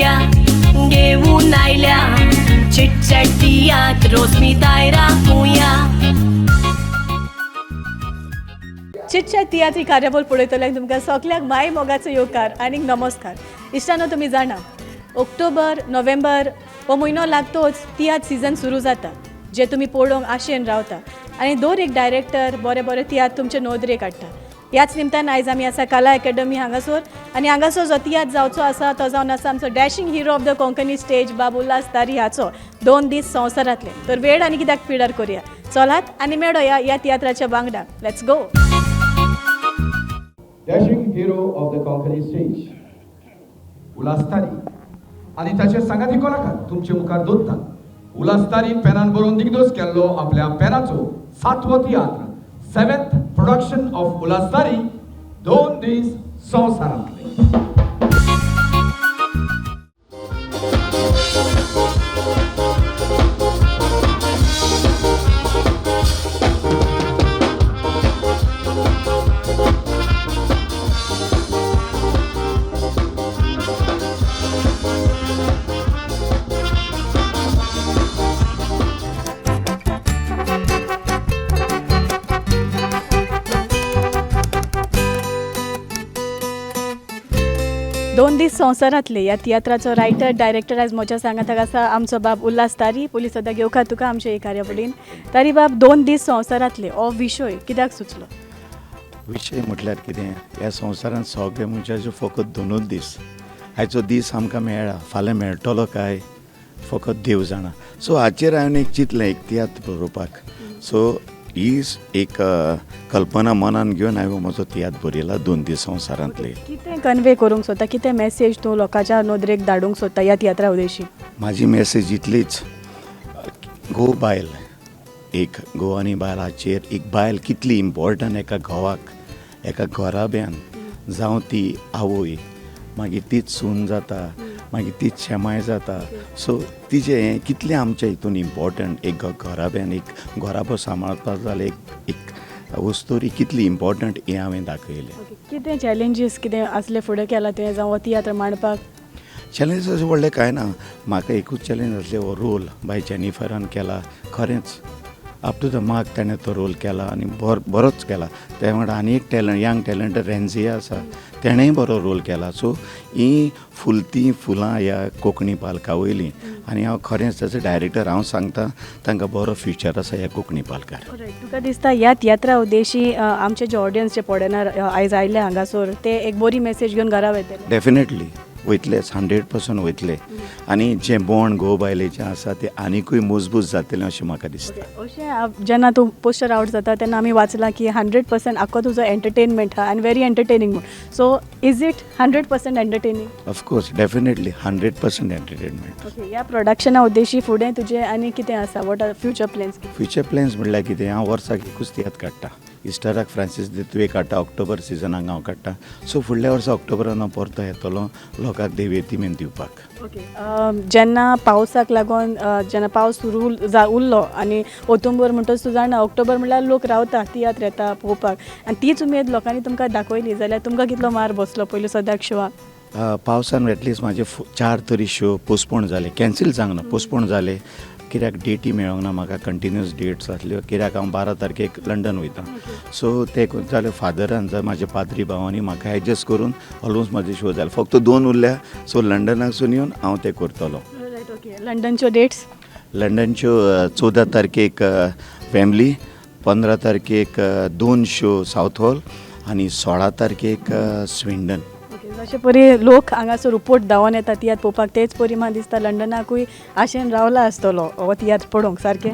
रुपया घेऊन आयल्या. चिटचॅट तियात्र रोसमी राखुया. चिटचॅट तियात्री कार्यावळ पळयतल्यांक तुमकां सगल्यांक माय मोगाचो येवकार आनीक नमस्कार. इश्टानो, तुमी जाणा, ऑक्टोबर नोव्हेंबर हो म्हयनो लागतोच तियात्र सिजन सुरू जाता, जे तुमी पळोवंक आशेन रावता आनी दर एक डायरेक्टर बरे बरे तियात्र तुमचे नदरेक हाडटा. ह्याच निमतान आयज आमी आसा कला एकाडमी हांगासर आनी हांगासर जो तियात्र जावचो आसा तो जावन आसा आमचो dashing hero of the Konkani stage बाब उल्हास तारी हाचो दोन दीस संवसारांतले. तर वेळ आनी कित्याक पिडार करुया, चलात आनी मेळोया ह्या तियात्राच्या वांगडा. Let's go. Dashing hero of the Konkani stage Ulhas Tari आनी ताचे सांगाती कलाकार तुमचे मुखार दवरतात. उल्हास तारीन पेनान बरोवन दिग्दोस केल्लो आपल्या पेनाचो सातवो तियात्र, सेव्हन्थ प्रोडक्शन ऑफ उल्हास तारी, दोन दीस संवसारांतले. दोन दीस संवसारांतले ह्या तियात्राचो रायटर डायरेक्टर आयज म्हज्या सांगाताक आसा आमचो बाब उल्हास तारी. पयलीं सदां घेवका तुका आमच्या हे कार्यावळीन. तारी बाब, दोन दीस संवसारांतले हो विशय कित्याक सुचलो? विशय म्हटल्यार कितें, ह्या संवसारांत सगळे मनशाचे फकत दोनूच दीस. आयचो दीस आमकां मेळ्ळा, फाल्यां मेळटलो काय फकत देव जाणा. सो हाचेर हांवें एक चिंतलें एक तियात्र बरोवपाक. सो ही एक कल्पना मनान घेवन हांवें म्हजो तियात्र बरयला, दोन दीस संवसारांतले. कितें कन्वे करूंक सोदता, कितें मॅसेज तूं लोकांच्या नदरेक धाडूंक सोदता ह्या तियात्रा उद्देशी? म्हाजी मॅसेज इतलीच, घोव बायल, एक घोव आनी बायल हाचेर, एक बायल कितली इम्पॉर्टंट एका घोवाक, एका घराब्यान, जावं ती आवय, मागीर तीच सून जाता, मागीर तीच शेमाय जाता. सो तिजें हें कितलें आमच्या हितून इम्पॉर्टंट, एक घराब्यान एक घराबो सांबाळपाक जाल्यार एक एक वस्तोरी कितली इम्पॉर्टंट हें हांवें दाखयलें. कितें चॅलेंजीस कितें आसले फुडें केला तुवें जावं हो तियात्र मांडपाक? चॅलेंज अशें व्हडलें कांय ना. म्हाका एकूच चॅलेंज आसलें, हो रोल बाय जेनिफरान केला, खरेंच अप टू the mark ताणें तो रोल केला आनी बरोच केला. ते वांगडा आनी एक टॅलंट, यंग टॅलंट रेंजिया आसा, तेणेंय बरो रोल केला. सो ही फुलती फुलां ह्या कोंकणी पालका वयलीं आनी हांव खरेंच एज अ डायरेक्टर हांव सांगता, तांकां बरो फ्युचर आसा ह्या कोंकणी पालकार. तुका दिसता ह्या तियात्रा उद्देशी आमचे जे ऑडियन्स जे पळयणार आयज आयले हांगासर ते एक बरी मॅसेज घेवन घरा वयतले? डेफिनेटली वयतलेच, 100% वयतले आनी जें बॉन्ड घोव बायलेचें आसा तें आनिकूय मजबूत जातलें अशें म्हाका दिसता. अशें जेन्ना तूं पोस्टर आवट जाता तेन्ना आमी वाचलां की 100% आख्खो तुजो एंटरटेनमेंट आहा आनी व्हेरी एंटरटेनिंग म्हूण. So is it 100% entertaining? Of course, definitely 100% entertainment. Okay, ह्या प्रोडक्शना उद्देशी फुडें तुजें आनी कितें आसा, what are future plans? Future plans म्हणल्यार कितें, हांव वर्साक एकूच तियात्र काडटा. इस्टराक फ्रांसीस देतुवे काडटा, ऑक्टोबर सिजनाक हांव काडटा. सो फुडल्या वर्सा ऑक्टोबरान हांव परतो येतलो लोकांक देवेती मेन दिवपाक. ओके, जेन्ना पावसाक लागून जेन्ना पावस सुरू उरलो आनी ओतुंबर म्हणटच तूं जाणा ऑक्टोबर म्हणल्यार लोक रावता, तियात्र येता पळोवपाक आनी तीच उमेद लोकांनी तुमकां दाखयली जाल्यार तुमकां कितलो मार बसलो पयलीं सद्याक शोवाक? पावसान एटलिस्ट म्हाजे 4 तरी शो पोस्टपोन जाले, कॅन्सील जावंक ना, पोस्टपोन जाले, कित्याक डेटी मेळोंक ना म्हाका, कंटिन्युअस डेट्स आसल्यो, कित्याक हांव 12 तारखेक लंडन वयता. सो ते जाले फादरान, जावं म्हाजे पाद्री भावांनी म्हाका एडजस्ट करून ऑलमोस्ट म्हाजे शो जाले, फक्त 2 उरल्या. सो लंडनाकसून येवन हांव ते करतलो. Okay, लंडनच्यो dates? लंडनच्यो 14 तारखेक फॅमिली, 15 तारखेक 2 शो सावथ हॉल आनी 16 तारखेक स्विंडन. जशे परी लोक हांगासर रिपोर्ट धांवन येता तियात्र पळोवपाक, तेच परी म्हाका दिसता लंडनाकूय आशेन रावला आसतलो हो तियात्र पळोवंक सारकें?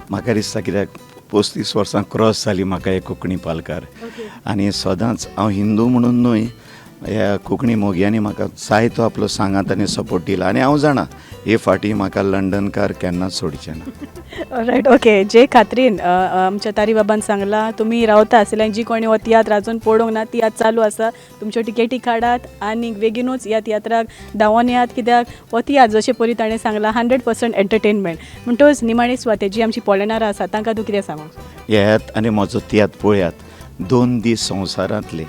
म्हाका दिसता, कित्याक 35 वर्सां क्रॉस जाली म्हाका हे कोंकणी पालकार आनी सदांच हांव हिंदू म्हणून न्हय, ह्या कोंकणी मोगयांनी म्हाका जायतो आपलो सांगात आनी सपोर्ट दिला आनी हांव जाणा हे फाटीं म्हाका लंडनकार केन्नाच सोडचे ना. रायट, ओके, जे खात्रीन आमच्या तारी बाबान सांगलां, तुमी रावता आसले आनी जी कोणी हो तियात्र आजून पळोवंक ना, तियात्र चालू आसा, तुमच्यो टिकेटी काडात आनी बेगिनूच ह्या तियात्राक धांवोन येयात, कित्याक हो तियात्र जशें परी ताणें सांगलां 100% एंटरटेनमेंट. म्हणटच निमाणी सुवाते जी आमची पळयणारां आसा तांकां तूं कितें सांगूंक? येयात आनी म्हजो तियात्र पळयात, दोन दीस संवसारांतले.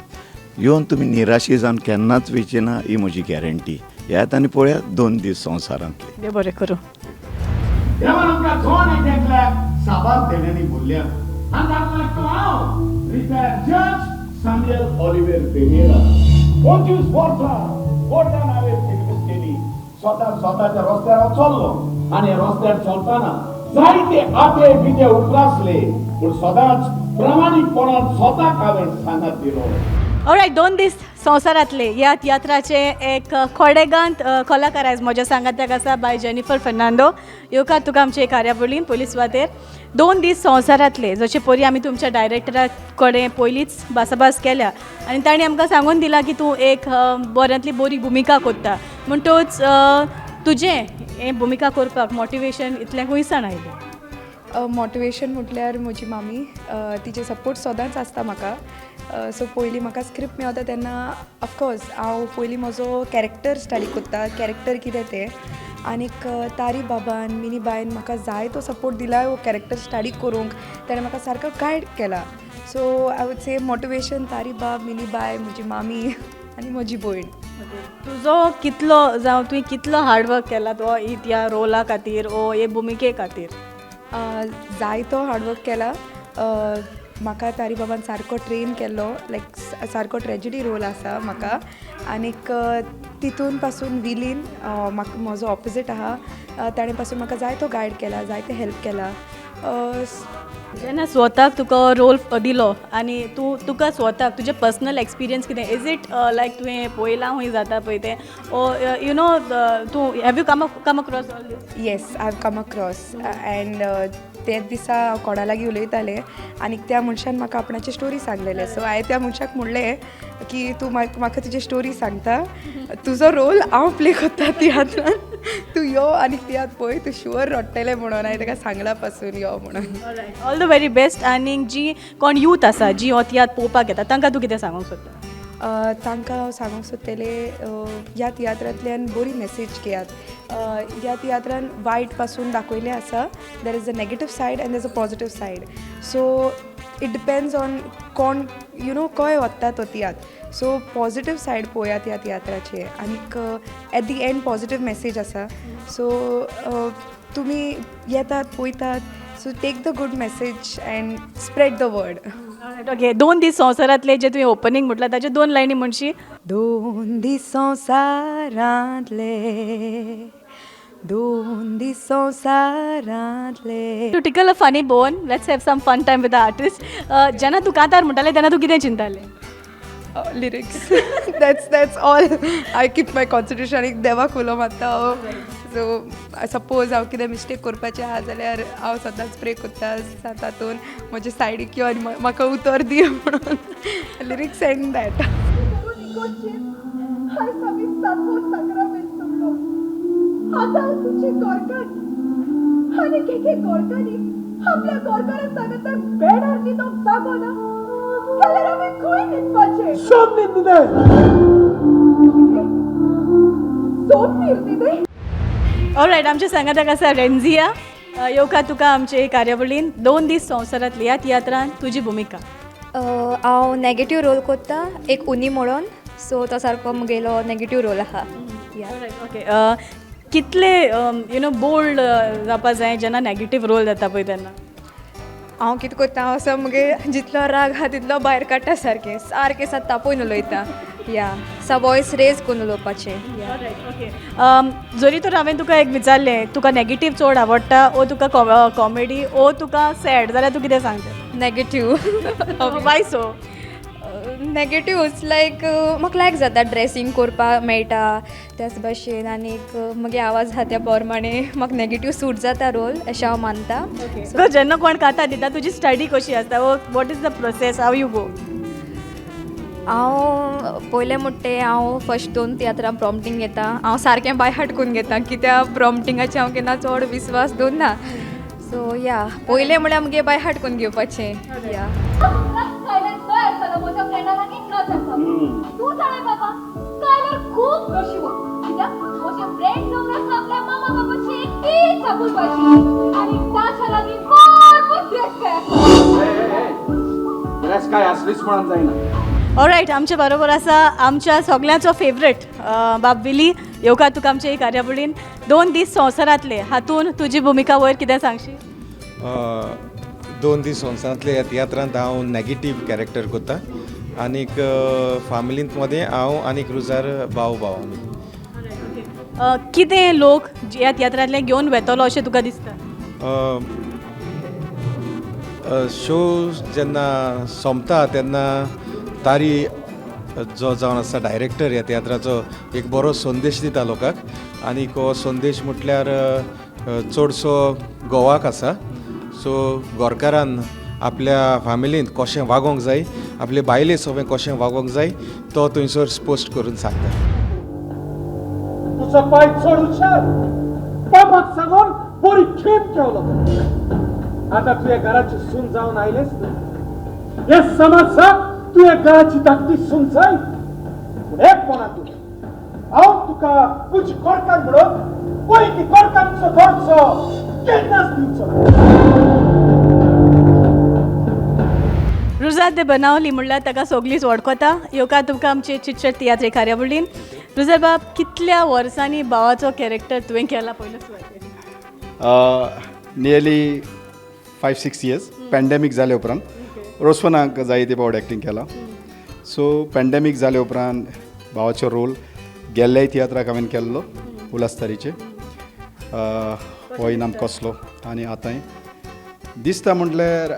येवन तुमी निराशी जावन केन्नाच वयचे ना ही म्हजी गॅरंटी. येयात आनी पळयात दोन दीस संवसारांतले. देव बरें करूं. देवान आमकां जण एकल्याक साबार देण्यांनी भरल्या आनी तातूंतलो हांव रिटायर्ड जज सामुएल ऑलिव्हेर पेरेरा. 25 वर्सां कोर्टान हांवें सर्वीस केली. स्वता स्वताच्या रस्त्यार हांव चल्लो आनी रस्त्यार चलतना जायते आटे बिटे उप्रासले, पूण सदांच प्रामाणीकपणान स्वताक हांवें सांगात दिलो. ऑलरायट, दोन दीस संवसारांतले ह्या तियात्राचे एक खोडेगांत कलाकार आयज म्हज्या सांगात्याक आसा, बाय जेनिफर फर्नांडो. येवकार तुका आमचे कार्यावळीन. पयली सुवातेर दोन दीस संवसारांतले, जशे परी आमी तुमच्या डायरेक्टरा कडेन पयलींच भासाभास केल्या आनी तांणी आमकां सांगून दिलां की तूं एक बऱ्यांतली बरी भुमिका करता, म्हणटच तुजें हें भुमिका करपाक मोटिवेशन इतलें खंयसान आयलें? मोटिवेशन म्हटल्यार म्हजी मामी. तिचे सपोर्ट सदांच आसता म्हाका. सो पयलीं म्हाका स्क्रिप्ट मेवता तेन्ना ऑफकोर्स हांव पयलीं म्हजो कॅरेक्टर स्टडी कोत्ता, कॅरेक्टर कितें तें. आनीक तारी बाबान, मिनी बायन म्हाका जाय तो सपोर्ट दिला हो कॅरेक्टर स्टडी करूंक. ताणें म्हाका सारको गायड केला. So I would say motivation तारी बाब, मिनी बाय, म्हजी मामी आनी म्हजी भयण. तुजो कितलो, जावं तुवें कितलो हार्डवर्क केला तो ह्या रोला खातीर ओ हे भुमिके खातीर? जायतो हार्डवर्क केला. म्हाका तारी बाबान सारको ट्रेन केल्लो, लायक सारको ट्रेजिडी रोल आसा म्हाका. आनीक तितून पासून विलीन म्हाका म्हजो ऑपोजीट आहा, ताणें पासून म्हाका जायतो गायड केला, जायते हेल्प केला. जेन्ना स्वताक तुका रोल दिलो आनी तूं तुका स्वताक तुजें पर्सनल एक्सपिरियन्स कितें, is it लायक तुवें पळयलां खंय जाता पळय तें, ओ you know तूं have you come across all this? Yes, I have come across and तेच दिसा हांव कोणा लागीं उलयतालें आनी त्या मनशान म्हाका आपणाची स्टोरी सांगलेले. सो हांवें त्या मनशाक म्हणलें की तूं म्हाका तुजी स्टोरी सांगता, तुजो रोल हांव प्ले करता तियात्रान, तूं यो आनी तियात्र पळय, तूं शुअर रडटलें म्हणून. हांवें ताका सांगलां पासून यो म्हणून. All the very best. आनीक जी कोण यूथ आसा, जी हो तियात्र पळोवपाक येता, तांकां तूं कितें सांगूंक सोदता? तांकां हांव सांगूंक सोदतलें, ह्या तियात्रांतल्यान बरी मॅसेज घेयात. ह्या तियात्रान वायट पासून दाखयलें आसा. There is a negative side and there is a positive side, so it depends on कोण you know खंय वता तो तियात्र. सो पॉजिटीव सायड पळयात ह्या तियात्राचे आनीक at the end positive message आसा. सो तुमी येतात, पळयतात, so take the good message and spread the word. Okay, दोन दीस संवसारांतले जे तुवें ओपनींग म्हटलां ताचे दोन लायनी म्हणशी? दोन दीस संवसारांतले, दोन दीस संवसारांतले. To tickle a funny bone, let's have some fun time with the artist. जेन्ना तूं कांतार म्हणटालें तेन्ना तूं कितें चिंतालें? Lyrics, that's all. I keep my concentration आनी देवाक उलो मारता हांव. सो सपोज हांव कितें मिस्टेक करपाचें आहा जाल्यार हांव सदांच प्रे करता तातूंत म्हजे सायडीक यो आनी म्हाका उतर दी म्हणून. Lyrics and that. आयज आमी सातवो साक्रामेंत सोडलो. आतां हांव तुजी गोरकार आनी एके गोरकारीक आपल्या गोरकारा सांगाताक बेडार न्हिदोंक जागो ना जाल्यार आमी खंय न्हिदपाचें? कितें? सोमनीर न्हिदे? ऑलरायट, आमच्या सांगाताक आसा रेंजिया. येवकार तुका आमचे कार्यावळीन. दोन दीस संवसारांतली ह्या तियात्रान तुजी भुमिका? हांव नॅगेटीव रोल कोत्ता, एक उनी म्हणून. सो तो सारको मुगेलो नॅगेटीव रोल आहा, या. ओके, कितले you know bold जावपा जाय जेन्ना नॅगेटीव रोल जाता पळय तेन्ना? हांव कितें कोत्ता, हांव असो मुगे जितलो राग आहा तितलो भायर काडटा, सारकें सारकें सा तापोवन उलयता, या सा वॉयस रेज करून उलोवपाचें, या. ओके, जरी तर हांवें तुका एक विचारलें, तुका नॅगेटीव चड आवडटा ओ तुका कॉमेडी ओ तुका सॅड, जाल्यार तूं कितें सांगता? Negative. Why so? Negatives like म्हाका लायक जाता, ड्रेसींग करपाक मेळटा त्याच भाशेन आनीक म्हगे आवाज आहा त्या प्रमाणे म्हाका नॅगेटीव सूट जाता रोल अशें हांव मानता. सो जेन्ना कोण कांतार दिता, तुजी स्टडी कशी आसता वो what is the process, how you go? हांव पयलें म्हणटा तें हांव फस्ट दोन तियात्रां प्रॉम्पटींग घेता. हांव सारकें बाय हार्ट करून घेता, कित्याक प्रॉम्पटिंगाचें हांव केन्ना चड विस्वास दवरना. सो या, पयलें म्हळ्यार मुगे बाय हार्ट करून घेवपाचें, या. तयार जाला म्हज्या फ्रेंडा लागीं नाच. तूं जाणा बाबा, कायलर खूब नशिबो, कित्याक म्हजे फ्रेंड जावन आसा आपल्या मामा बाबाची एकटीच आपुलपाची आनी ताच्या लागीं भरपूर गिरेस्तकाय आसा. गिरेस्तकाय काय असलीच म्हणून जायना. ऑलरायट, आमच्या बरोबर आसा आमच्या सगळ्यांचो फेवरेट बाब विली. येवकार तुका आमचे कार्यावळीन. 2 दीस संवसारांतले हातून तुजी भुमिका वयर कितें सांगशी? 2 दीस संवसारांतले ह्या तियात्रांत हांव नॅगेटीव कॅरेक्टर करता आनीक फामिलींत मदें हांव आनीक रुजार भाव भाव आमी. कितें लोक ह्या तियात्रांतल्यान घेवन वेतलो अशें तुका दिसता? शो जेन्ना सोंपता तेन्ना तारी जो जावन आसा डायरेक्टर ह्या तियात्राचो एक बरो संदेश दिता लोकांक आनीक हो संदेश म्हटल्यार चडसो गोवाक आसा. सो गोरकारान आपल्या फॅमिलींत कशें वागोंक जाय, आपले बायले सोबें कशें वागोंक जाय तो थंयसर स्पश्ट करून सांगता. तुजो पांय चड हुशार, बाबाक सांगून बरी खेप ठेवलो. आता तुझ्या घराची सून जावन आयलेच न्हू, हे समाजाक तुझ्या घराची धाकटी सून जाय. पूण एक मना तूं हांव तुका तुजी कोरकार म्हणून पयली कोरकाराचो खर्चो केन्नाच दिवचो ना. रुजार दे बनावली म्हणल्यार ताका सगळींच वळखता. येवकार तुमकां आमचे चिटचॅट तियात्र कार्यावळीन. रुजार बाब, कितल्या वर्सांनी भावाचो कॅरेक्टर तुवें केला पयले सुवातेर? Nearly 5-6 years. पॅन्डेमीक जाले उपरांत रोसवनाक जायते फावट एक्टींग केला. सो पॅन्डेमीक जाले उपरांत भावाचो रोल गेल्ल्याय तियात्राक हांवें केल्लो उल्हासतारीचे, हो इनाम कसलो. आनी आतांय दिसता म्हटल्यार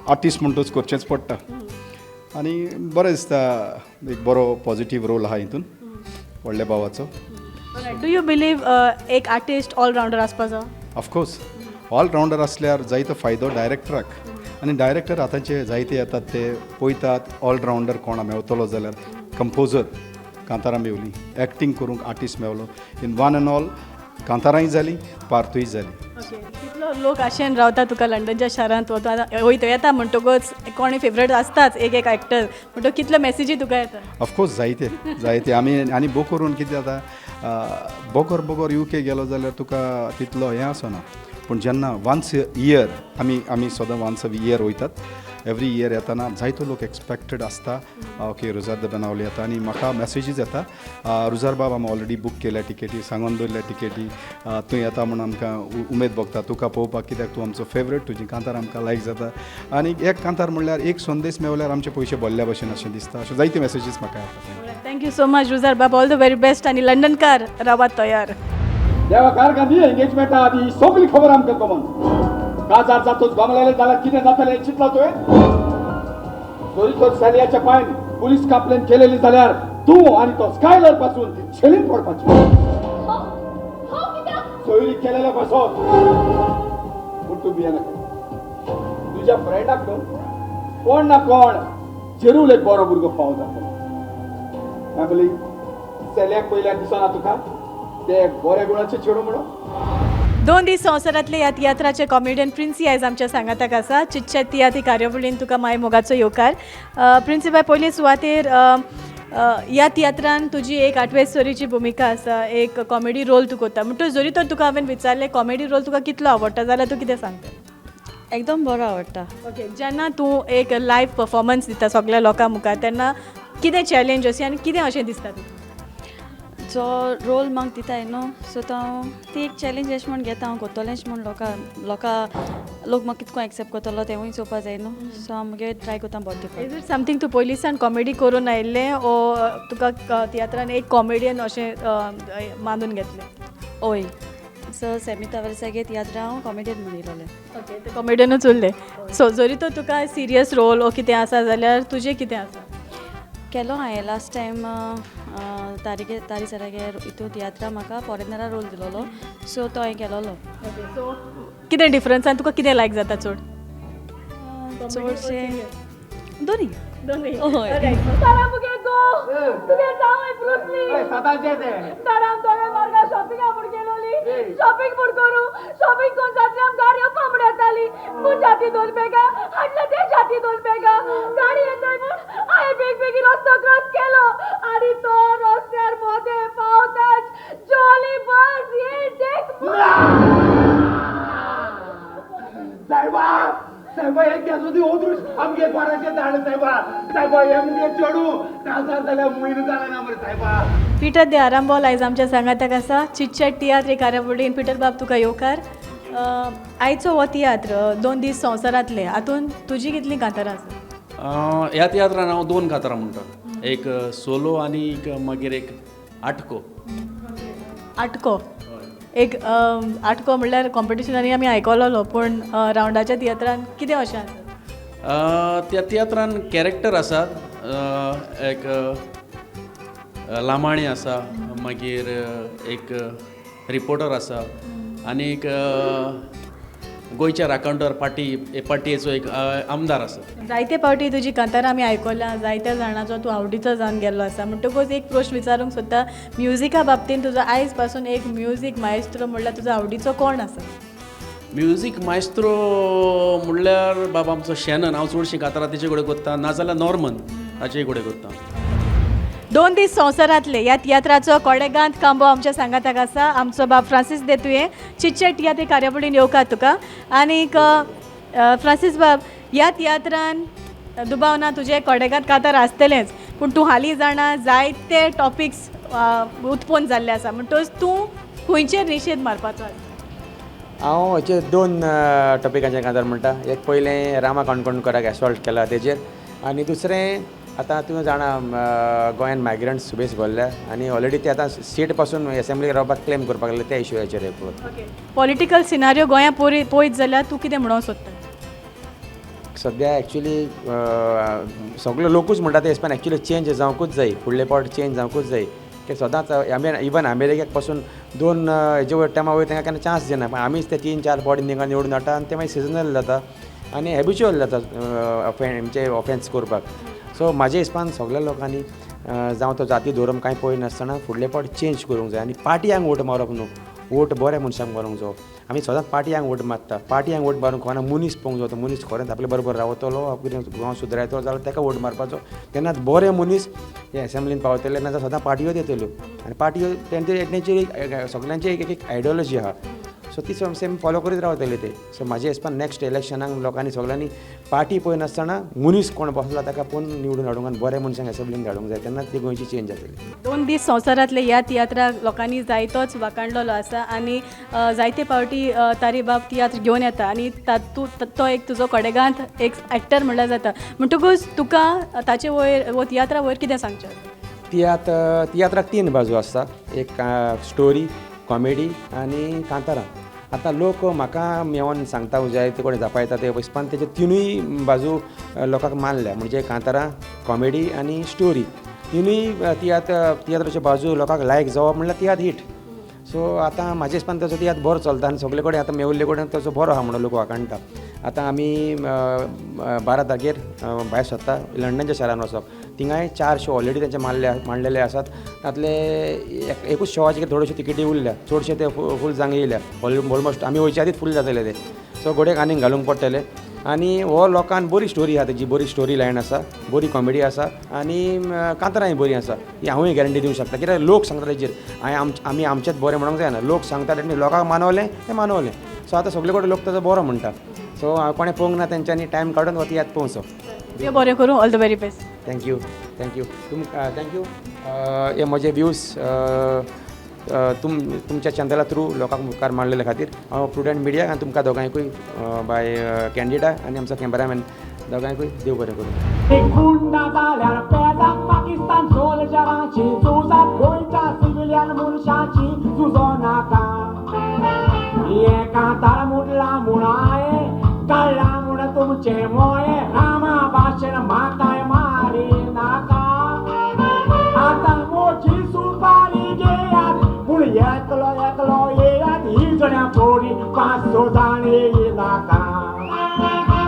आर्टिस्ट म्हणटूच करचेंच पडटा आनी बरें दिसता. एक बरो पॉजिटीव रोल आहा हितून व्हडल्या भावाचो. Do you believe एक आर्टिस्ट ऑलरावंडर आसपा जाय? ऑफकोर्स ऑलरावंडर आसल्यार जायतो फायदो डायरेक्टराक आनी डायरेक्टर आतांचे जायते येतात ते पळयतात ऑलरावंडर कोणा मेवतलो जाल्यार. कंपोजर कांतारां मेवली, एक्टींग करूंक आर्टिस्ट मेवलो. इन वन एंड ऑल कांतारांय जालीं, पार्तूय जाली. कितलो लोक आशेन रावता तुका लंडनच्या शारांत वयता येता म्हणटकच कोणी फेवरेट आसताच एक एक एक्टर, म्हणटकच कितलो मॅसेजी तुका येता? ऑफकोर्स जायते जायते. आमी आनी बो करून कितें जाता, बोगर बोगर UK गेलो जाल्यार तुका तितलो हें आसना, पूण जेन्ना वन्स इयर आमी आमी सदां वन्स अ इयर वयतात, एवरी इयर येताना जायतो लोक एक्सपेक्टेड आसता ओके रुजार the Benaulim येता. आनी म्हाका मॅसेजीस येता, रुजार बाब आमी ऑलरेडी बूक केल्या टिकेटी, सांगून दवरल्या टिकेटी, तूं येता म्हूण आमकां उमेद भोगता तुका पळोवपाक, कित्याक तूं आमचो फेवरेट, तुजी कांतार आमकां लायक जाता. आनी एक कांतार म्हणल्यार एक संदेश मेवल्यार आमचे पयशे भरल्या भशेन अशें दिसता. अशें जायते मॅसेजीस म्हाका येता. Thank you so much Ruzar बाब, ऑल the very best. आनी लंडनकार रावात तयार. देवा कारखानी एंगेजमेंटा आदी सगळी खबर आमकां कमन. काजार जातोच गमलेले जाल्यार कितें जातलें चिंतला तुवें? जरी तर सेलियाच्या पांयन पुलीस कंप्लेन केलेली जाल्यार तूं आनी तो स्कायलर पासून छेलीन पडपाची. सोयरी केलेले पासून. पूण तूं भियेनाका, तुज्या फ्रेंडाक न्हू कोण ना कोण जेरूल एक बरो भुरगो फावो जातलो. फॅमिली सेलियाक पयल्यार दिसना तुका ते बऱ्या गुणाचे चेडूं म्हणून? 2 दीस संवसारांतले ह्या तियात्राचे कॉमेडियन प्रिन्सी आयज आमच्या सांगाताक आसा. चिटचॅट तियात्री कार्यावळीन तुका माय मोगाचो येवकार. प्रिन्सी बाय, पयले सुवातेर ह्या तियात्रान तुजी एक आठवे स्टोरीची भुमिका आसा, एक कॉमेडी रोल तूं करता, म्हणटकच जरी तर तुका हांवें विचारलें कॉमेडी रोल तुका कितलो आवडटा जाल्यार तूं कितें सांगता? एकदम बरो आवडटा. ओके, जेन्ना तूं एक लायव परफॉर्मन्स दिता सगळ्या लोकां मुखार तेन्ना कितें चॅलेंज अशी आनी कितें अशें दिसता तुका? जो रोल म्हाका दिताय न्हू, सो तो हांव ती एक चॅलेंज अशें म्हूण घेता, हांव करतलेंच म्हूण. लोकां लोकां लोक म्हाका कितको एक्सेप्ट करतलो तेंवूय चोवपा जाय न्हू, सो हांव मुगे ट्राय करता बरें दिवपाक. Is it something तूं पयलींसान कॉमेडी करून आयिल्लें ओ तुका तियात्रान एक कॉमेडियन अशें मानून घेतलें? हय, सो सॅमी तावरेसागे तियात्र हांव कॉमेडियन म्हूण येयलोलें. ओके, ते कॉमेडियनूच उरलें. सो जरी तर तुका सिरियस रोल ओ कितें आसा जाल्यार तुजें कितें आसा? केलो हांवें लास्ट टायम तारीखे तारी सरागे हितून तियात्रा म्हाका फॉरेनरा रोल दिलोलो, सो तो हांवें केलोलो. ओके, सो कितें डिफरन्स आनी तुका कितें लायक जाता चड? चडशें दोनी दोनी. हय. शॉपिंग म्हूण करूं, शॉपिंग करून जातली आम गाडयो पांबड येताली. पूण जाती 2 बेगा हाडले ते जाती 2 बेगा गाडी येताय म्हूण हांवें बेग बेगीन रस्तो क्रॉस केलो आनी तो रस्त्यार मोदें पावताच जॉली बस ये देख. साहेबा साहेबा हे केसो ओदृश आमगे घराचें धाड साहेबा. साहेबा हे मुगे चेडूं काजार जाल्यार म्हयनो जाला ना मरे साहेबा. पिटर दे आरांबोल आयज आमच्या सांगाताक आसा चिटचॅट तियात्र कार्यावळीन. पिटर बाब, तुका येवकार. आयचो हो तियात्र 2 दीस संवसारांतले, हातूंत तुजी कितलीं कांतारां आसा? ह्या तियात्रान हांव 2 कांतारां म्हणटा, एक सोलो आनी एक मागीर एक आटको. आटको एक आटको म्हणल्यार कॉम्पिटिशनांनी आमी आयकलोलो, पूण रावंडाच्या तियात्रान कितें अशें आसा? त्या तियात्रान कॅरेक्टर आसात, एक लामाणी आसा, मागीर एक रिपोर्टर आसा आनी एक गोंयच्या राखणदार पार्टी पार्टीचो एक आमदार आसा. जायते पावटी तुजी कांतारां आमी आयकल्या, जायत्या जाणांचो तूं आवडीचो जावन गेल्लो आसा, म्हणटकूच एक प्रश्न विचारूंक सोदता, म्युजिका बाबतीन तुजो आयज पासून एक म्युजीक मायस्त्रो म्हणल्यार तुजो आवडीचो कोण आसा? म्युजीक मायस्त्रो म्हणल्यार बाबा आमचो शॅनन, हांव चडशीं कांतारां तेजे कडेन कोत्ता, नाजाल्यार नॉर्मन ताचे कडेन कोत्ता. 2 दीस संवसारांतले ह्या तियात्राचो कोडेगांत कांबो आमच्या सांगाताक आसा आमचो बाब फ्रांसीस देतुये. चिटचॅट तियात्र कार्यावळीन येवकार तुका. आनीक फ्रांसीस बाब, ह्या तियात्रान दुबाव ना तुजें कोडेगांत कांतार आसतलेंच, पूण तूं हालीं जाणा जायते टॉपिक्स उत्पन्न जाल्ले आसा, म्हणटकच तूं खंयचेर निशेध मारपाचो आसा? हांव हाचेर 2 टॉपिकांचेर कांतार म्हणटा. एक पयलें रामा काणकोणकराक एसॉल्ट केला तेजेर, आनी दुसरें आतां तुवें जाणा गोंयान मायग्रंट्स सुबेज भरल्या आनी ऑलरेडी ते आतां सीट पासून एसेंब्लीक रावपाक क्लेम करपाक लागले, त्या इशूचेर. ओके, पॉलिटिकल सिनारियो गोंया पळयत जाल्यार तूं कितें म्हणूंक सोदता? सद्या एक्चुली सगळे लोकूच म्हणटा ते हिसपान एक्चुली चेंज जावंकूच जाय, फुडले पावट चेंज जावंकूच जाय. की सदांच आमी इवन अमेरिकेक पासून 2 हेजे वयर टायमा वयर तांकां केन्ना चान्स दिना, पण आमीच ते 3-4 फावटी तांकां निवडून हाडटा आनी ते मागीर सिजनल जाता आनी हेबिच्युअल जाता म्हणजे ऑफेन्स करपाक. सो म्हाज्या हिसपान सगळ्या लोकांनी जावं तो जाती धर्म कांय पळयनासतना फुडले पावट चेंज करूंक जाय आनी पार्टयांक वोट मारप न्हू, वोट बऱ्या मनशांक मारूंक जायो. आमी सदांच पार्टयांक वोट मारता, पार्टयांक वोट मारूंक कोणा मनीस पळोवंक जायो, तो मनीस खरेंच आपले बरोबर रावतलो, कितें गांव सुदरायतलो जाल्यार ताका वोट मारपाचो, तेन्नाच बरे मनीस हे एसेंब्लीन पावतले, नाजाल्यार सदां पार्टयो येतल्यो आनी पार्टयो तेंची सगल्यांची एक एक आयडियोलॉजी आहा, सो ती सेम फॉलो करीत रावतले ते. सो म्हाज्या हिसपान नॅक्स्ट इलेक्शनाक लोकांनी सगळ्यांनी पार्टी पळयनासतना मनीस कोण बसला ताका पळोवन निवडून हाडूंक आनी बऱ्या मनशांक एसेंब्लीन धाडूंक जाय, तेन्नाच ती गोंयची चेंज जातली. 2 दीस संवसारांतले ह्या तियात्राक लोकांनी जायतोच वाखाणलेलो आसा आनी जायते पावटी तारी बाब तियात्र घेवन येता आनी तो एक तुजो कोडेगांत एक एक्टर म्हणल्यार जाता, म्हणटकूच तुका ताचे वयर वो तियात्रा वयर कितें सांगचें? तियात्राक 3 बाजू आसता, एक स्टोरी, कॉमेडी आनी कांतारां. आतां लोक म्हाका मेवोन सांगता जायते कडेन जापायता ते हिसपान तेजे 3 बाजू लोकांक मानल्या, म्हणजे कांतारां, कॉमेडी आनी स्टोरी, तिनूय तियात्राच्यो बाजू लोकांक लायक जावप म्हणल्यार तियात्र हीट. सो आतां म्हाज्या हिसपान ताचो तियात्र बरो चलता आनी सगळे कडेन आतां मेवल्ले कडेन ताचो बरो आहा म्हणून लोक वाखाणटा. आतां आमी 12 तारखेर भायर सरता लंडनच्या शारान वचप, थिंगाय 4 शो ऑलरेडी तेंचे मांडलेले आसात, तातले एकूच शोवाचे थोड्योश्यो तिकेटी उरल्या, चडशे ते फूल जांग येयल्या, ऑलमोस्ट आमी वयचे आदींच फूल जातले ते. सो घोडेक आनीक घालूंक पडटले आनी हो लोकान बरी स्टोरी आहा तेजी, बरी स्टोरी लायन आसा, बरी कॉमेडी आसा आनी कांतारांय बरी आसा, ही हांवूय गॅरंटी दिवंक शकता. कित्याक लोक सांगता तेजेर, हांवें आमी आमचेंच बरें म्हणूंक जायना, लोक सांगता तेणी लोकांक मानवलें तें मानवलें. सो आतां सगळे कडेन लोक ताजो बरो म्हणटा, सो कोणें पळोवंक ना तेंच्यांनी टायम काडून हो तियात्र पळोवचो. देव बरें करूं, all the very best. Thank you, thank you तुमकां, thank you. हे म्हजे व्यूज तुमच्या चॅनला थ्रू लोकांक मुखार मांडलेले खातीर हांव प्रुडंट मिडिया आनी तुमकां दोगांयकूय बाय कॅन्डिडा आनी आमचो कॅमेरामॅन दोगांयकूय देव बरें करूं. पाकिस्तान सोल्जरांची झुजां गोंयच्या सिविलियन मनशाची झुजो नाका, एका मुडला मुणाये काडला म्हूण तुमचे मोये, रामा भाशेन म्हाकाय मारी नाका. आतां मोची सुपारी घेयात पूण एकलो एकलो येयात, ही जण्या पोरी 5-6 जाणी नाका.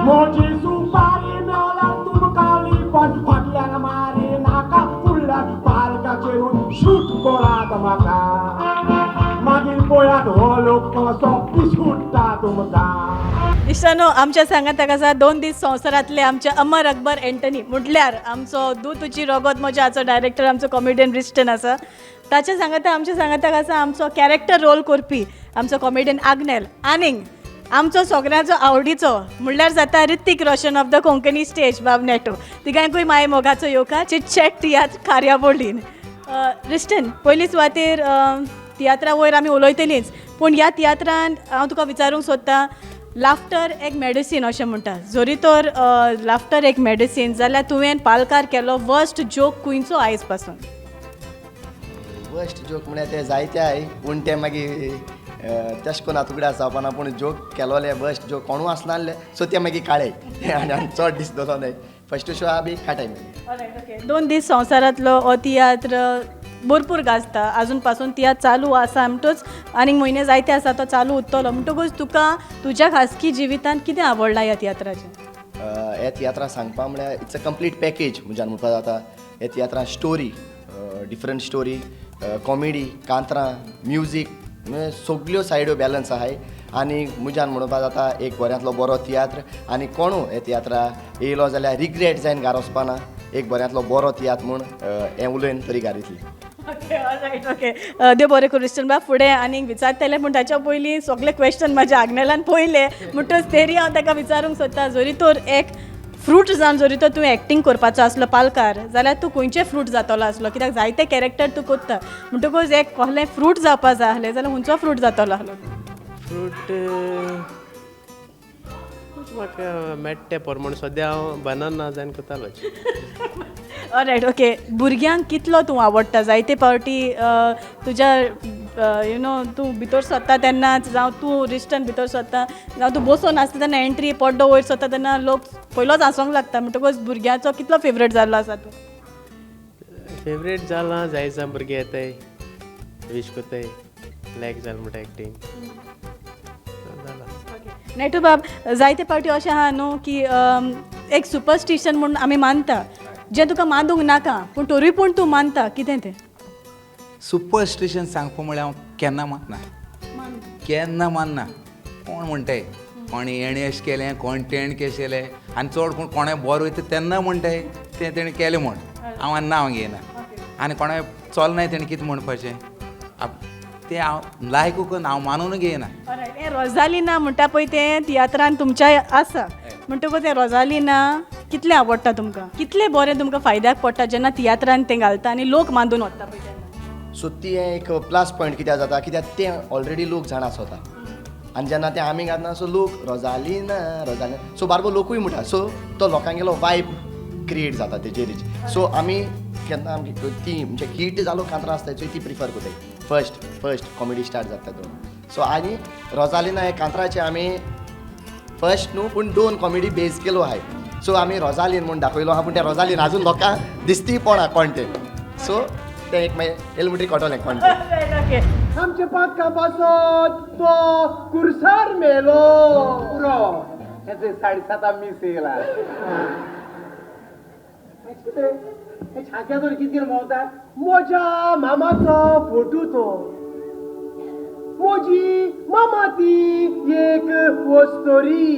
मोची सुपारी मेवल्यार तुमकां लिपन फाटल्यान मारी नाका, फुडल्यान पालकाचेरून शूट करात म्हाका, मागीर पळयात हो लोक कसो पिसुट्टा तुमकां. इश्टानो, आमच्या सांगाताक आसा 2 दीस संवसारांतले आमचे अमर अकबर एंटनी, म्हटल्यार आमचो दू तुजी रोगोत म्हज्याचो डायरेक्टर आमचो कॉमेडियन रिस्टन आसा, ताच्या सांगाता आमच्या सांगाताक आसा आमचो कॅरेक्टर रोल करपी आमचो कॉमेडियन आग्नेल, आनीक आमचो सगळ्यांचो आवडीचो म्हणल्यार जाता Hrithik Roshan of the Konkani stage बाब नेटो. तिगांकूय माय मोगाचो येवकार चिटचॅट तियात्र कार्यावळीन. रिस्टन पयली सुवातेर तियात्रा वयर आमी उलयतलींच पूण ह्या तियात्रान हांव तुका विचारूंक सोदतां लाफ्टर एक मेडिसीन अशें म्हणटा जरी तर लाफ्टर एक मेडिसीन जाल्यार तुवें पालकार केलो वर्स्ट जोक खंयचो आयज पासून? वर्स्ट जोक म्हळ्यार ते जायते आहाय पूण ते मागीर तेश कोन्न तुगडे जावपाना पूण जोक केलोले वर्स्ट जोक कोणूय आसनासले सो ते मागीर काडे आनी चड दीस दवरलो न्हय फर्स्ट शो आहा बी काडाय मागीर. 2 दीस संवसारांतलो हो तियात्र भरपूर गाजता आजून पासून तियात्र चालू आसा म्हणटूच आनीक म्हयने जायते आसा तो चालू उरतलो म्हणटकूच तुका तुज्या खासगी जिवितांत कितें आवडलां ह्या तियात्राचें? ह्या तियात्रा सांगपा म्हळ्यार it's a complete package म्हज्यान म्हणपा जाता. ह्या तियात्रान स्टोरी डिफरंट स्टोरी कॉमेडी कांतरां म्युजीक सगल्यो सायड्यो बॅलन्स आहाय आनी म्हज्यान म्हणपा जाता एक बऱ्यांतलो बरो तियात्र आनी कोणू हे तियात्रा येयलो जाल्यार रिग्रेट जायन घार वचपाना एक बऱ्यांतलो बरो तियात्र म्हूण हें उलयन तरी घार येतली. ओके ऑलरायट ओके देव बरें करूं रिस्टन बाब. फुडें आनीक विचारतलें पूण ताच्या पयलीं सगळे क्वेश्चन म्हाज्या आग्नेलान पयलें म्हणटच तरी हांव ताका विचारूंक सोदतां जरी तर एक फ्रूट जावन जरी तर तुवें एक्टींग करपाचो आसलो पालकार जाल्यार तूं खंयचें फ्रूट जातलो आसलो? कित्याक जायते कॅरेक्टर तूं करता म्हणटकूच एक कसलें फ्रूट जावपा जाय आसलें जाल्यार खंयचो फ्रूट जातलो आसलो? फ्रूट म्हाका मेट्टे प्रमाण सद्या हांव बनाना जायन करतालो. ऑलरायट ओके भुरग्यांक कितलो तूं आवडटा? जायते पावटी तुज्या you know तूं भितर सरता तेन्नाच जावं तूं रिस्टन भितर सरता जावं तूं बसोन आसता तेन्ना एंट्री पड्डो वयर सरता तेन्ना लोक पयलोच हांसोंक लागता म्हणटकूच भुरग्यांचो कितलो फेवरेट जाल्लो आसा तूं? फेवरेट जाला जायजा भुरगे येताय वीश कोताय लायक जाल म्हणटा एक्टींग. नेटू बाब जायते पावटी अशें आहा न्हू की एक सुपरस्टिशन म्हूण आमी मानता जें तुका मानूंक नाका पूण तरूय पूण तूं मानता कितें तें? सुपरस्टिशन सांगपा म्हळ्यार हांव केन्ना मानना केन्ना मानना. कोण म्हणटाय कोण हेणें अशें केलें कोण तेणें केशें केलें आनी चड कोण कोणें बरो वयता तेन्ना म्हणटाय तें तेणें केलें म्हूण हांव आनी नांव घेयना आनी कोणें चलनाय तेणें कितें म्हणपाचें तें हांव लायकूय करना हांव मानून घेयना. हें रोजालिना म्हणटा पळय तें तियात्रान तुमच्या आसा म्हणटकूच तें रोजालिना कितलें आवडटा तुमकां? कितलें बरें तुमकां फायद्याक पडटा जेन्ना तियात्रान तें घालता आनी लोक मानून वता पळय तेन्ना? सो ती एक प्लस पॉयंट कित्याक जाता कित्याक तें ऑलरेडी लोक जाणा आसता आनी जेन्ना तें आमी घालना सो लोक रोजालिना रोजालिना सो बारबो लोकूय म्हणटा सो तो लोकांगेलो वायब क्रिएट जाता तेजेरीच. सो आमी केन्ना आमची ती म्हणजे हिट जालो कांतरां आसता ती प्रिफर करताय फर्स्ट फर्स्ट कॉमेडी स्टार्ट जाता दोन. सो आनी रोजालिना हे कांतराचे आमी फर्स्ट न्हू पूण 2 कॉमेडी बेज केलो आहाय सो आमी रोजालीन म्हूण दाखयलो आहा पूण त्या रोजालीन आजून लोकांक दिसती पोणा कोण तें सो तें एक मागीर येल म्हणटरी कळटलें कोण तें. आमचे पातका पासत तो कुर्सार मेलो पुरो हेचे 7:30 मीस येयला. कितें छाक्या तर कितें भोंवता? म्हज्या मामाचो फोटू तो म्हजी मामा ती एक वस्तोरी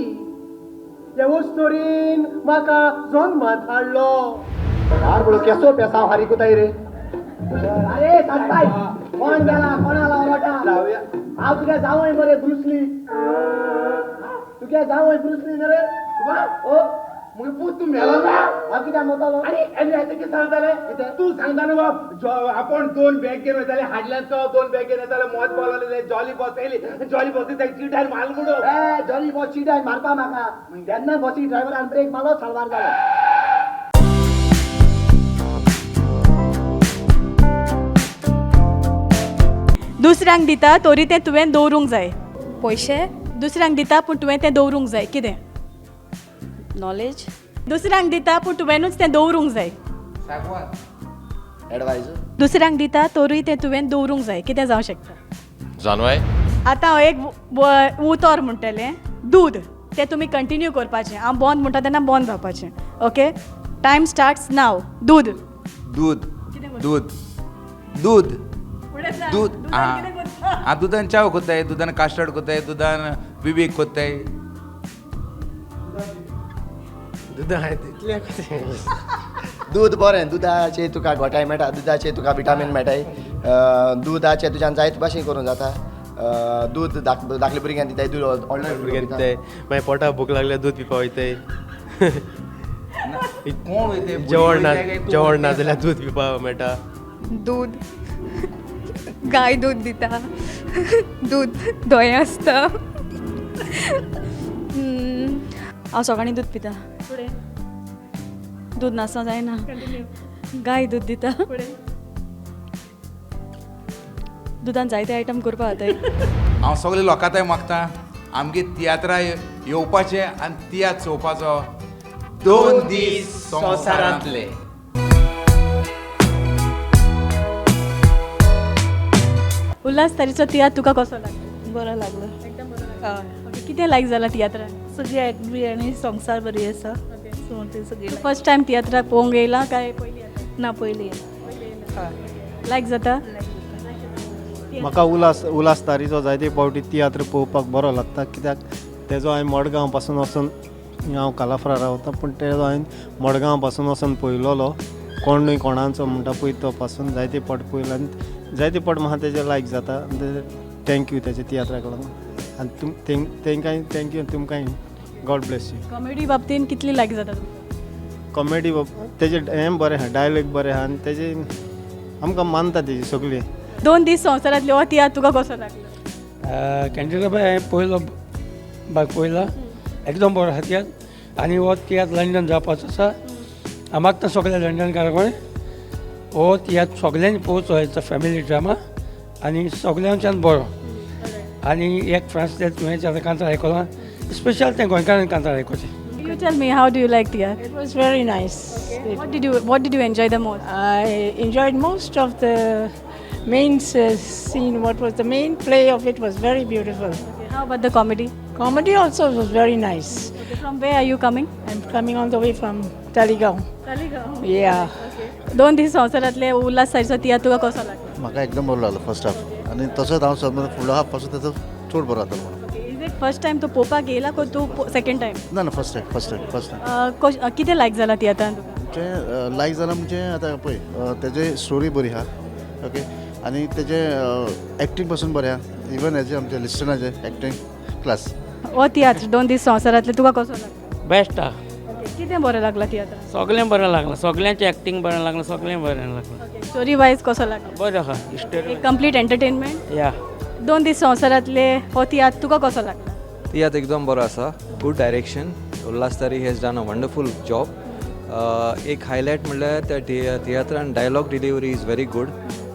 ह्या वस्तोरीन म्हाका जल्मांत हाडलो. यार बोलो केसो पेसाव हारी कोताय रे? अरे सासबाय कोण गेला कोणा लावलोटा? हांव तुगे जावंय मरे ब्रुसली तुगे जावंय ब्रुसली न्ही रे? ओ मुगे पूत तूं मेलो ना? हांव कित्याक मरतलो? आनी आनी कितें सांगताले तूं सांगता न्हू बाब आपूण 2 बॅग घेवन वयताले हाडल्यान तो 2 बॅग घेवन येताले मोत बोलवले जॉली बॉस येयली जॉली बॉस ताका चिटान मारलो म्हणून. ए जॉली बॉस चिटान मारपा म्हाका तेन्ना बसी ड्रायव्हरान ब्रेक मारलो साल्वार जालो. दुसऱ्यांक दिता तरी तें तुवें दवरूंक जाय. पयशे दुसऱ्यांक दिता पूण तुवें तें दवरूंक जाय. कितें? नॉलेज. दुसऱ्यांक दिता पूण तुवेंनूच तें दवरूंक जाय. एडवायज. दुसऱ्यांक दिता तरूय तें तुवें दवरूंक जाय. कितें जावं शकता? जानवाय. आतां हांव एक उतर म्हणटलें दूद तें तुमी कंटिन्यू करपाचें. हांव बंद म्हणटा तेन्ना बंद जावपाचें. ओके टायम स्टार्ट्स नाव. दूद दूद दूद दूद दूद आं दुदान च्याव कोत्ताय दुदान कास्टर्ड कोत्ताय दुदान बिबीक कोत्ताय दूद बरें दुदाचें तुका घोटाय मेळटा दुदाचें तुका विटामीन मेळटाय दुदाचें तुज्यान जायते भाशेन करूंक जाता दूद धाकले भुरग्यांक दिताय दूद व्हडल्या भुरग्यांक दिताय मागीर पोटाक भूक लागल्यार दूद पिवपा वयताय कोण वयताय जेवण ना जेवण ना जाल्यार दूद पिवपाक मेळटा. दूद, गाय दूद दिता, दूद धोयें आसता. हांव सकाळीं दूद पिता. फुडें? दूद नासतना जायना. गाय दूद दिता. दुदान जायते आयटम करपा जाताय. हांव सगळे लोकांक मागता आमगे तियात्रा येवपाचें आनी तियात्र चोवपाचो. 2 दीस संवसारांतले. उल्हास तारीचो तियात्र तुका कसो लागलो? बरो लागलो, एकदम बरो लागलो. कितें लायक जाला तियात्रान? सगळी एक्ट बी आनी संवसार बरी आसा. सो ते सगळी. फर्स्ट टायम तियात्राक पळोवंक येयला काय पयलीं? ना, पयलीं. लायक जाता? म्हाका उल्हास तारीचो जायते फावटी तियात्र पळोवपाक बरो लागता, कित्याक तेजो हांवें मडगांव पासून वचून, हांव कालाफरा रावता पूण तेजो हांवें मडगांव पासून वचून पळयलोलो. कोण न्हय कोणाचो म्हणटा पळय तो पासून जायते फावट पळयलो आनी जायते फावट म्हाका तेजे लायक जाता. Thank you तेजे तियात्राक लागून आनी तेंकांय thank you, तुमकांय गॉड ब्लेस you. Comedy बाबतीन कितली लायक जाता? कॉमेडी तेजे हें बरें आहा, डायलॉग बरें आहा आनी तेजे आमकां मानता तेजी सगळी. 2 दीस संवसारांतले हो तियात्र तुका कसो लागलो? कॅन्टीना बाय हांवें पयलो भाग पळयला, एकदम बरो आसा तियात्र आनी हो तियात्र लंडन जावपाचो आसा. हांव मागता सगळ्या लंडनकारां कडेन हो तियात्र सगळ्यांनी पळोवचो. It's a family drama आनी सगळ्यांच्यान बरो. आनी एक फ्रांस तुवें आतां कांतार आयकलां, स्पेशल तें गोंयकारान कांतार आयकुचें. You tell me, how do you like tiatr? It was very nice. Okay. What did you enjoy the most? I enjoyed most of the main scene. What was the main play of it was very beautiful. Okay. How about the comedy? Comedy also was very nice. Okay. From where are you coming? I'm coming all the way from Taligaon. Taligaon? Yeah. Okay. 2 दीस संवसारांतले उल्हास तारीचो तियात्र तुका कसो लागलो? म्हाका एकदम बरो लागलो first half आनी तसोच हांव समज फुडलो हाफ पासून तेजो चड बरो जातलो म्हणून. फर्स्ट टायम तूं पळोवपाक येयला को तूं सेकंड टायम? ना ना, फर्स्ट टायम. कितें लायक जाला तियात्रान तुका? म्हणजे लायक जाला म्हणजे आतां पळय तेजे स्टोरी बरी आहा, ओके, आनी तेजे एक्टींग पासून बरें आहा, इवन हेजे आमचे लिस्टनाचे एक्टींग क्लास. हो तियात्र 2 दीस संवसारांतले तुका कसो लागलो? बेस्ट आहा. कितें बरें लागलां तियात्रान? सगळें बरें लागलां, सगळ्यांचें एक्टींग बरें लागलां, सगळें बरें लागलां. स्टोरी वायज कसो लागलो? बरें आहा स्टोरी, कंप्लीट एंटरटेनमेंट. या. 2 दीस संवसारांतले हो तियात्र तुका कसो लागला? तियात्र एकदम बरो आसा. Good direction. Ulhas Tari has done a wonderful job. एक हायलायट म्हणल्यार त्या तियात्रान dialogue delivery is very good.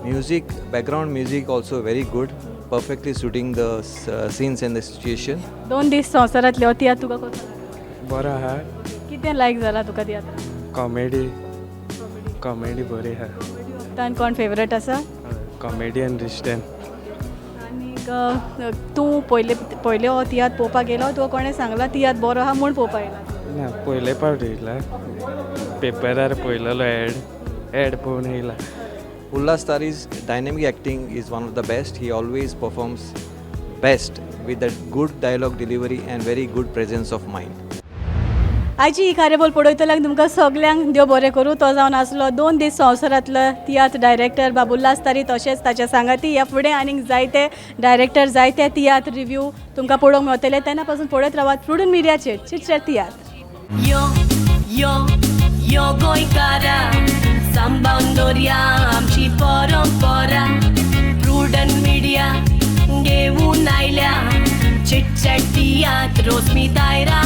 Music, background music also very good, perfectly suiting the scenes and the situation. 2 दीस संवसारांतले हो तियात्र तुका कसो लागला? बरो आहा. कितें लायक जाला तुका तियात्रान? कॉमेडी, कॉमेडी बरी आहा. तान कोण फेवरेट आसा? कॉमेडियन रिश्टेन. तूं पयले पयले हो तियात्र पळोवपाक गेलो, तुका कोणें सांगलां तियात्र बरो आहा म्हूण पळोवपाक येयला? ना, पयले फावट येयला, पेपरार पळयलेलो एड पळोवन येयला. Ulhas Tari's dynamic acting is one of the best. He always performs best with a good dialogue delivery and very good presence of mind. आयची ही कार्यावळ पळयतल्यांक तुमकां सगल्यांक देव बरें करूं. तो जावन आसलो 2 दीस संवसारांतलो तियात्र डायरेक्टर बाब उल्हास तारी, तशेंच ताच्या सांगाती ह्या फुडें आनीक जायते डायरेक्टर, जायते तियात्र रिव्यू तुमकां पळोवंक मेळटले. तेन्ना पासून पळयत रावात प्रुडंट मिडियाचेर चिटचॅट तियात्र. यो यो यो गोंयकारा, सांबाळून दवरया आमची परंपरा. प्रुडंट मिडिया घेवन आयल्या चिटचॅट तियात्र रोजमी तायरा.